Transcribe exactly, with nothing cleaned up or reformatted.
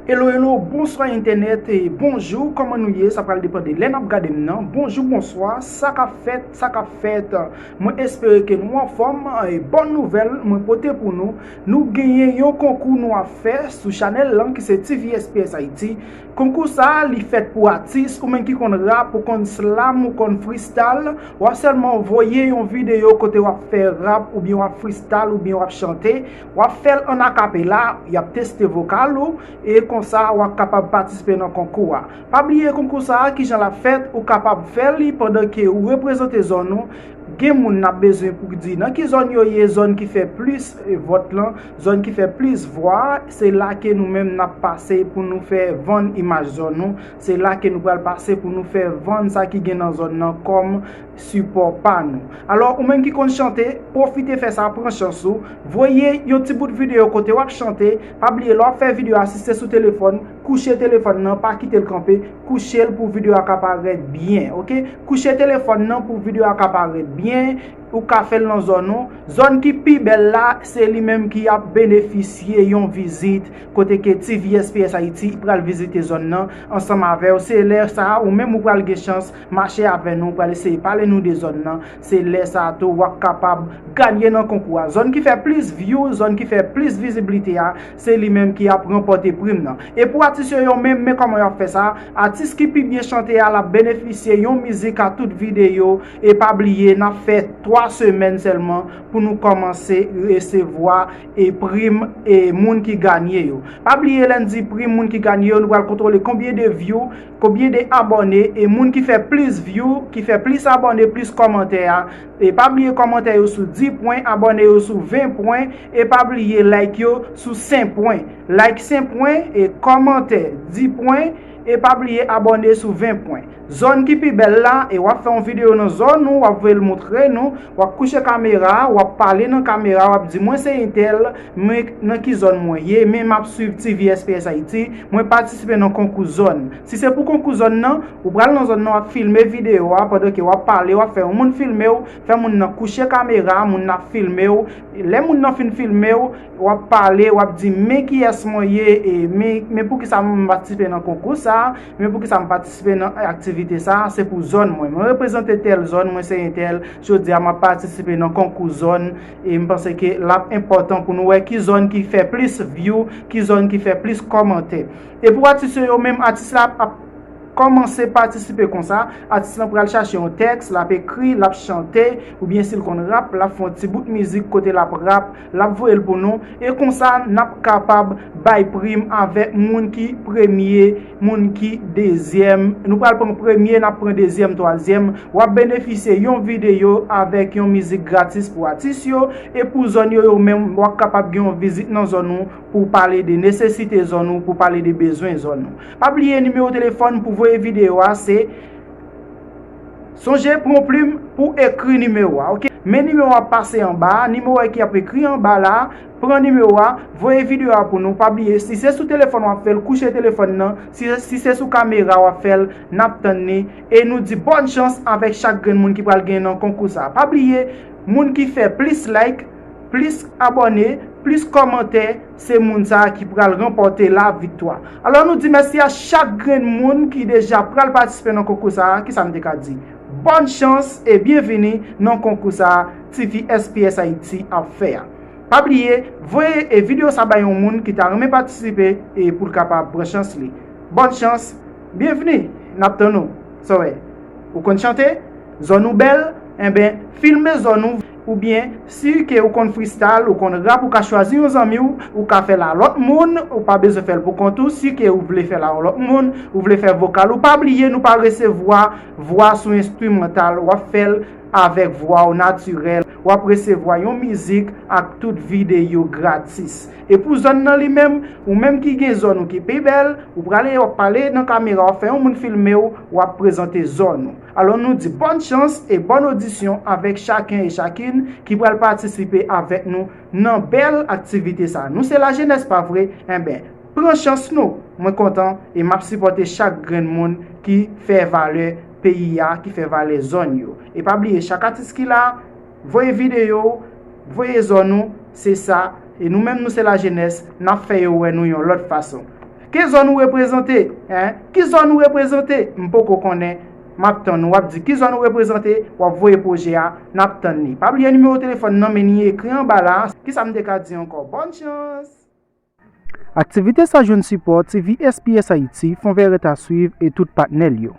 Hello, hello, bonswa entènèt, e bonjou, kòman nou ye? Sa pral depann de lè n ap gade m nan. Bonjou, bonswa, sa k ap fèt, sa k ap fèt? Mwen espere ke nou anfòm. E bòn nouvèl mwen pote pou nou, nou genyen yon konkou nou ap fè sou chanèl lan ki se T V S P S Haiti. Konkou sa a, li fèt pou atis, ou menm ki konn rap, ou konn slam, ou konn freestyle, w ap sèlman voye yon videyo kote w ap fè rap, oubyen w ap freestyle, oubyen w ap chante, w ap fè l an akapela, y ap teste vokal ou, e konsa w ap kapab patisipe nan konkou a. Pa bliye konkou sa a, kijan l ap fèt, ou kapab fè li pandan ke ou reprezante zòn ou. Gen moun n ap bezwen pou di nan ki zòn yo ye, zòn ki fè plis, e, vòt lan, zòn ki fè plis vwa, se la ke nou menm n ap pase pou nou fè vann imaj zòn nou, se la ke nou pral pase pou nou fè vann sa ki gen nan zòn nan kòm sipò pa nou. Alò, ou menm ki konn chante, pwofite fè sa, pran chans ou, voye yon ti bout videyo kote w ap chante, pa bliye lè w ap fè videyo a, si se sou telefòn, kouche telefòn nan, pa kite l kanpe, kouche l pou videyo a ka parèt byen, oke? Kouche telefòn nan pou videyo a ka parèt byen, ou ka fè l nan zòn ou. Zòn ki pi bèl la, se li menm ki ap benefisye yon vizit, kote ke T V S P S Haiti pral vizite zòn nan ansanm avè w. Se lè sa a, ou menm ou pral gen chans mache avè nou, pral eseye pale nou de zòn nan. Se lè sa a tou, w ap kapab ganye nan konkou a. Zòn ki fè plis view, zòn ki fè plis viziblite a, se li menm ki ap ranpòte prim nan. E pou atis yo, yo menm, men kòman y ap fè sa. Atis ki pi byen chante a, l ap benefisye yon mizik a tout videyo. E pa bliye, n ap fè twa semèn sèlman pou nou kòmanse resevwa e prim e moun ki ganye yo. Pa bliye, lè n di prim moun ki ganye yo, nou pral kontwole konbyen de view, konbyen de abòne, e moun ki fè plis view, ki fè plis abòne, plis kòmantè a. E pa bliye kòmantè yo sou dis pwen, abòne yo sou ven pwen, e pa bliye like yo sou senk pwen. Like senk pwen, e kòmantè dis pwen, e pa bliye abòne sou ven pwen. Zòn ki pi bèl la, e w ap fè yon videyo nan zòn ou, w ap voye l montre nou, w ap kouche kamera a, w ap pale nan kamera a, w ap di, "Mwen se entèl, mwen nan ki zòn mwen ye, men m ap swiv T V S P S Haiti, mwen patisipe nan konkou zòn." Si se pou konkou zòn nan, ou pral nan zòn nan, w ap filme videyo a, pandan ke w ap pale, w ap fè yon moun filme w, fè moun nan kouche kamera a, moun nan ap filme w. Lè moun nan fin filme w, w ap pale, w ap di, "Men kiyès mwen ye, e men, men poukisa mwen patisipe nan konkou sa a, men poukisa mwen patisipe nan aktivite sa a, se pou zòn mwen. Mwen reprezante tèl zòn, mwen se entèl, jodi a m ap patisipe nan konkou zòn, e m panse ke l ap enpòtan pou nou wè ki zòn ki fè plis view, ki zòn ki fè plis kòmantè." E pou atis yo, yo menm, atis la ap kòmanse patisipe konsa, atis lan pral chache yon tèks, l ap ekri, l ap chante, oubyen si l konn rap, l ap fè yon ti bout mizik kote l ap rap, l ap voye l pou nou, e konsa n ap kapab bay prim avèk moun ki premye, moun ki dezyèm. Nou pral pran premye, n ap pran dezyèm, twazyèm. W ap benefisye yon videyo avèk yon mizik gratis pou atis yo, e pou zòn yo, yo menm, w ap kapab gen yon vizit nan zòn ou, pou w pale de nesesite zòn ou, pou w pale de bezwen zòn ou. Pa bliye nimewo telefòn pou voye videyo a, se, sonje pran yon plim pou ekri nimewo a, oke? Men nimewo a ap pase anba a, nimewo a ki ap ekri anba la, pran nimewo a, voye videyo a pou nou. Pa bliye, si se sou telefòn w ap fè l, kouche telefòn nan, si, si se sou kamera w ap fè l, n ap tann li, e nou di bòn chans avèk chak grenn moun ki pral gen nan konkou sa. Pa bliye, moun ki fè plis like, plis abòne, plis kòmantè, se moun sa a ki pral ranpòte laviktwa. Alò, nou di mèsi a chak grenn moun ki deja pral patisipe nan konkou sa a. Kisa m te ka di? Bòn chans e byenvini nan konkou sa a T V S P S Haiti ap fè a. Pa bliye, voye e videyo sa bay yon moun ki ta renmen patisipe e pou l kapab pran chans li. Bòn chans, byenvini, n ap tann ou. Sa w wè? Ou konn chante? Zòn ou bèl? Enben, filme zòn ou. Oubyen, si ke ou konn freestyle, ou konn rap, ou ka chwazi yon zanmi w, ou ka fè l a lòt moun, ou pa bezwen fè l pou kont ou. Si ke ou vle fè l a yon lòt moun, ou vle fè vokal, ou pa bliye nou pa resevwa vwa sou enstrimantal, w ap fè l avèk vwa w natirèl, w ap resevwa yon mizik ak tout videyo gratis. E pou zòn nan li menm, ou menm ki gen zòn ou ki pi bèl, ou prale, w ap pale nan kamera, w ap fè yon moun filme w, w ap prezante zòn ou. Alò, nou di bòn chans e bòn odisyon avèk chaken e chakin ki pral patisipe avèk nou nan bèl aktivite sa. Nou se lajenès, pa vre? Enben, pran chans nou. Mwen kontan e m ap sipòte chak grenn moun ki fè valè peyi a, ki fè valè zòn yo. E pa bliye, chak atis ki la, voye videyo, voye zòn ou, se sa. E nou menm, nou se lajenès, n ap fè yo wè nou yon lòt fason. Ki zòn ou reprezante? Hein? Ki zòn ou reprezante? M poko konnen. M ap tann ou. W ap di ki zòn ou reprezante, w ap voye pwojè a, n ap tann li. Pa bliye nimewo telefòn nan, men li ekri anba la. Kisa m te ka di ankò? Bòn chans! Aktivite sa jwenn sipò T V S P S Haiti, Fonds Vert Rete à Suivre e tout patnè l yo.